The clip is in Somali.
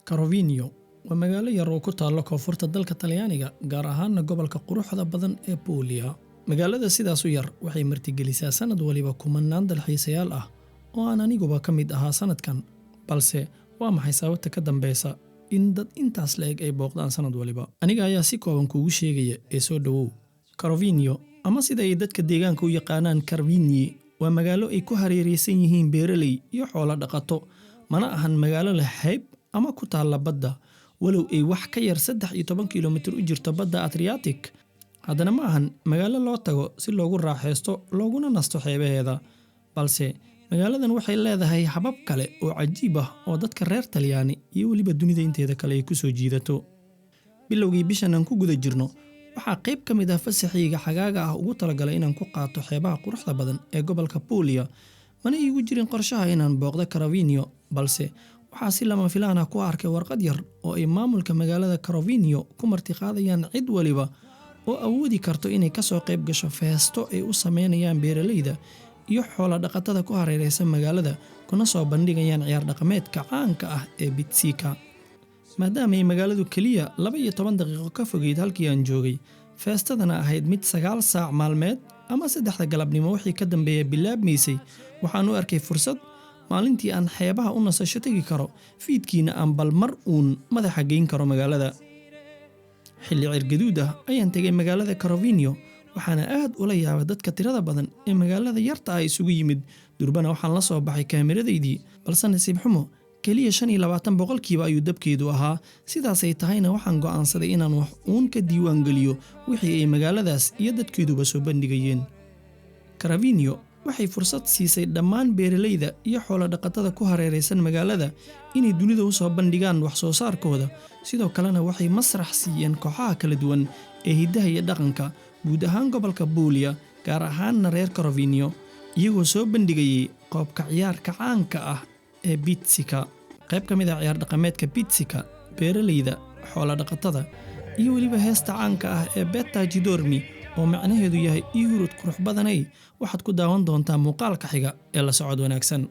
Carovigno waa magaalo yar oo ku taalla koonfurta dalka Talyaaniga, gaar ahaana gobolka quruxda badan ee Puglia. Magaalada sidaas u yar waxay martigelisaa sanad waliba kumanaan dalxiisayaal ah oo aan aniguba ka mid ahaa sanadkan. Balse waa maxay sababta ka dambeysa in dad intaas la eg ay booqdaan sanad waliba? Aniga ayaa si kooban kuugu sheegaya ee soo dhowow. Carovigno, ama sida ay dadka deegaanka u yaqaanaan Carvigni, waa magaalo ay ku hareeraysan yihiin beeraley iyo xoolo dhaqato. Mana ahan magaalo leh xeeb ama ku taalla badda, walow ay wax ka yar 13 kilomitir u jirto badda Adriatic. Haddana ma ahan magaalo loo tago si loogu raaxaysto looguna nasto xeebaheeda, balse magaaladan waxay leedahay habab kale oo cajiib ah oo dadka reer Talyaani iyo weliba dunida inteeda kale ay ku soo jiidato. Bilowgii bishan aan ku guda jirno, waxaa qayb ka mid ah fasaxayga xagaaga ah ugu talagalay inaan ku qaato xeebaha quruxda badan ee gobolka Puglia. Mana iigu jirin qorshaha inaan booqdo Carovigno, balse waxaa si lama filaan ah ku arkay warqad yar oo ay maamulka magaalada Carovigno ku martiqaadayaan cid waliba oo awoodi karto inay kasoo qayb gasho feesto ay u sameynayaan beeraleyda iyo xoolo dhaqatada ku hareeraysan magaalada, kuna soo bandhigayaan ciyaar dhaqameedka caanka ah ee Pizzica. Maadaama ay magaaladu keliya 12 daqiiqo ka fogeyd halkii aan joogay, feestadana ahayd mid 9 saac maalmeed ama 3da galabnimo wixii ka dambeeya bilaabmaysay, waxaan u arkay fursad maalintii aan xeebaha u nasasho tegi karo, fiidkiina aan bal mar uun madaxa geyn karo magaalada. Xilli cirgaduud ah ayaan tegay magaalada Carovigno, waxaana aad ula yaabay dadka tirada badan ee magaalada yarta ah isugu yimid. Durbana waxaan la soo baxay kaamiradaydii, balse nasiib xumo keliya 25% ayuu dabkeedu ahaa. Sidaasay tahayna, waxaan go'aansaday inaan wax uun ka diiwaan geliyo wixii ay magaaladaas iyo dadkeeduba soo bandhigayeen. Carovigno waxay fursad siisay dhammaan beeralayda iyo xoolo-dhaqatada ku hareeraysan magaalada inay dunida u soo bandhigaan wax soo saarkooda. Sidoo kalena waxay masrax siiyeen kooxaha kala duwan ee hiddaha iyo dhaqanka guud ahaan gobolka Puglia, gaar ahaanna reer Carovigno, iyagoo soo bandhigayay qoobka ciyaarka caanka ah ee Pizzica. Qayb ka mid ah ciyaar dhaqameedka Pizzica, beeralayda, xoolo-dhaqatada iyo weliba heesta caanka ah ee Betta ci dormi, oo macnaheedu yahay ii hurud qurux badanay, waxaad ku daawan doontaa muuqaalka xiga ee la socod wanaagsan.